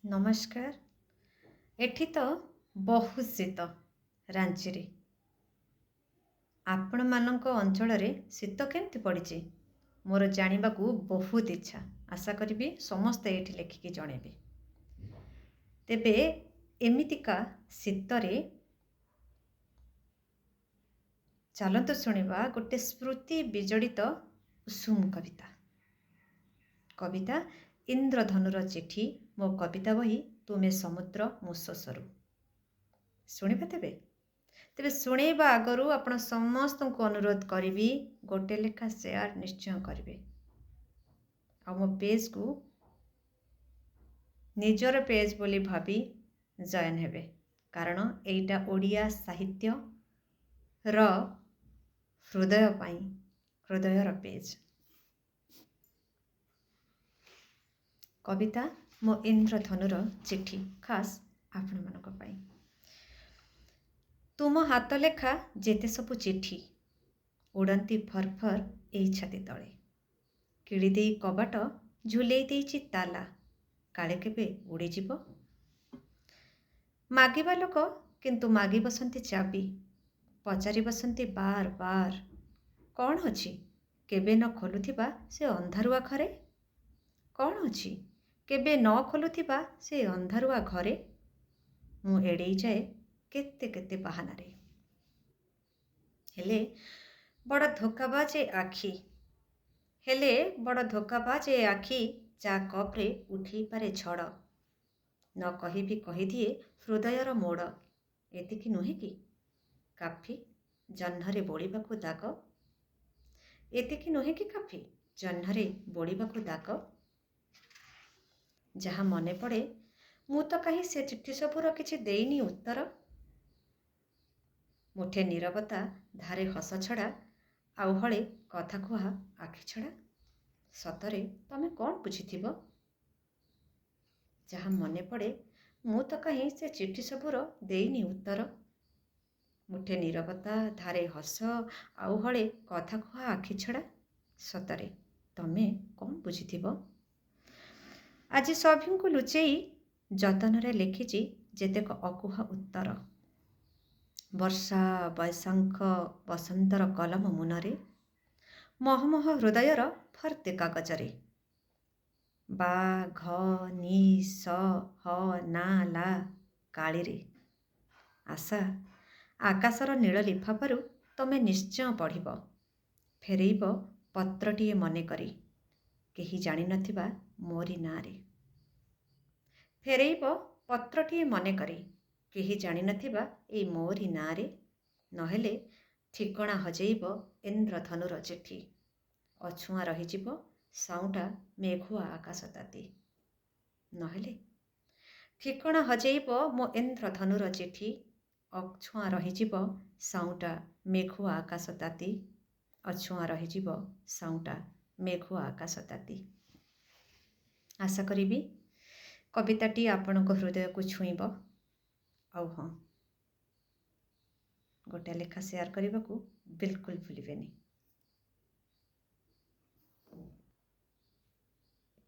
ନମସ୍କାର। ଏଠି ତ ବହୁତ ଶୀତ ରାଞ୍ଚିରେ। ଆପଣମାନଙ୍କ ଅଞ୍ଚଳରେ ଶୀତ କେମିତି ପଡ଼ିଛି ମୋର ଜାଣିବାକୁ ବହୁତ ଇଚ୍ଛା। ଆଶା କରିବି ସମସ୍ତେ ଏଇଠି ଲେଖିକି ଜଣେଇବେ। ତେବେ ଏମିତିକା ଶୀତରେ ଚାଲନ୍ତୁ ଶୁଣିବା ଗୋଟେ ସ୍ମୃତି ବିଜଡ଼ିତ ଉଷୁମ କବିତା। କବିତା ଇନ୍ଦ୍ରଧନୁର ଚିଠି, ମୋ କବିତା ବହି ତୁମେ ସମୁଦ୍ର ମୁଁ ଶୋଷରୁ। ଶୁଣିବା ତେବେ? ତେବେ ଶୁଣେଇବା ଆଗରୁ ଆପଣ ସମସ୍ତଙ୍କୁ ଅନୁରୋଧ କରିବି, ଗୋଟେ ଲେଖା ସେୟାର ନିଶ୍ଚୟ କରିବେ ଆଉ ମୋ ପେଜ୍କୁ ନିଜର ପେଜ୍ ବୋଲି ଭାବି ଜଏନ୍ ହେବେ, କାରଣ ଏଇଟା ଓଡ଼ିଆ ସାହିତ୍ୟର ହୃଦୟ ପାଇଁ ହୃଦୟର ପେଜ୍। କବିତା ମୋ ଇନ୍ଦ୍ରଧନୁର ଚିଠି ଖାସ୍ ଆପଣମାନଙ୍କ ପାଇଁ। ତୁମ ହାତ ଲେଖା ଯେତେ ସବୁ ଚିଠି ଉଡ଼ନ୍ତି ଫରଫର ଏଇ ଛାତି ତଳେ। କିଳି ଦେଇ କବାଟ ଝୁଲେଇ ଦେଇଛି ତାଲା, କାଳେ କେବେ ଉଡ଼ିଯିବ। ମାଗିବା ଲୋକ କିନ୍ତୁ ମାଗି ବସନ୍ତି ଚାବି, ପଚାରି ବସନ୍ତି ବାର ବାର, କ'ଣ ଅଛି କେବେ ନ ଖୋଲୁଥିବା ସେ ଅନ୍ଧାରୁଆ ଘରେ? କ'ଣ ଅଛି କେବେ ନ ଖୋଲୁଥିବା ସେ ଅନ୍ଧାରୁଆ ଘରେ? ମୁଁ ଏଡ଼େଇ ଯାଏ କେତେ କେତେ ବାହାନାରେ। ହେଲେ ବଡ଼ ଧୋକାବାଜ ଏ ଆଖି, ହେଲେ ବଡ଼ ଧୋକାବାଜ ଏ ଆଖି, ଚା କପ୍ରେ ଉଠେଇ ପାରେ ଝଡ଼। ନ କହିବି କହିଦିଏ ହୃଦୟର ମୋଡ଼। ଏତିକି ନୁହେଁ କି କାଫି ଜହ୍ନରେ ବୋଳିବାକୁ ଦାଗ? ଏତିକି ନୁହେଁ କି କାଫି ଜହ୍ନରେ ବୋଳିବାକୁ ଦାଗ? ଯାହା ମନେ ପଡ଼େ, ମୁଁ ତ କାହିଁ ସେ ଚିଠି ସବୁର କିଛି ଦେଇନି ଉତ୍ତର। ମୁଠେ ନୀରବତା, ଧାରେ ହସ ଛଡ଼ା, ଆଉ ହଳେ କଥା କୁହା ଆଖି ଛଡ଼ା, ସତରେ ତମେ କ'ଣ ବୁଝିଥିବ? ଯାହା ମନେ ପଡ଼େ, ମୁଁ ତ କାହିଁ ସେ ଚିଠି ସବୁର ଦେଇନି ଉତ୍ତର। ମୁଠେ ନୀରବତା, ଧାରେ ହସ, ଆଉ ହଳେ କଥା କୁହା ଆଖି ଛଡ଼ା, ସତରେ ତମେ କ'ଣ ବୁଝିଥିବ? ଆଜି ସଭିଙ୍କୁ ଲୁଚେଇ ଯତନରେ ଲେଖିଛି ଯେତେକ ଅକୁହା ଉତ୍ତର। ବର୍ଷା ବୈଶାଖ ବସନ୍ତର କଲମ ମୁନରେ, ମହମହ ହୃଦୟର ଫର୍ଦ୍ଦେ କାଗଜରେ। ବା ଘ ନି ସ ହ ନା ଲା କାଳିରେ। ଆଶା ଆକାଶର ନୀଳ ଲିଫାଫାରୁ ତମେ ନିଶ୍ଚୟ ପଢ଼ିବ, ଫେରେଇବ ପତ୍ରଟିଏ ମନେକରି, କେହି ଜାଣିନଥିବା ମୋରି ନାଁରେ। ଫେରେଇବ ପତ୍ରଟିଏ ମନେକରି, କେହି ଜାଣିନଥିବା ଏଇ ମୋରି ନାଁରେ। ନହେଲେ ଠିକଣା ହଜେଇବ ଇନ୍ଦ୍ରଧନୁର ଚିଠି, ଅଛୁଆଁ ରହିଯିବ ସାଉଁଟା ମେଘୁଆ ଆକାଶ ତାତି। ନହେଲେ ଠିକଣା ହଜେଇବ ମୋ ଇନ୍ଦ୍ରଧନୁର ଚିଠି, ଅଛୁଆଁ ରହିଯିବ ସାଉଁଟା ମେଘୁଆ ଆକାଶ ତାତି, ଅଛୁଆଁ ରହିଯିବ ସାଉଁଟା ମେଘୁଆ ଆକାଶ ତାତି। ଆଶା କରିବି କବିତାଟି ଆପଣଙ୍କ ହୃଦୟକୁ ଛୁଇଁବ। ଆଉ ହଁ, ଗୋଟେ ଲେଖା ସେୟାର କରିବାକୁ ବିଲକୁଲ ଭୁଲିବେନି।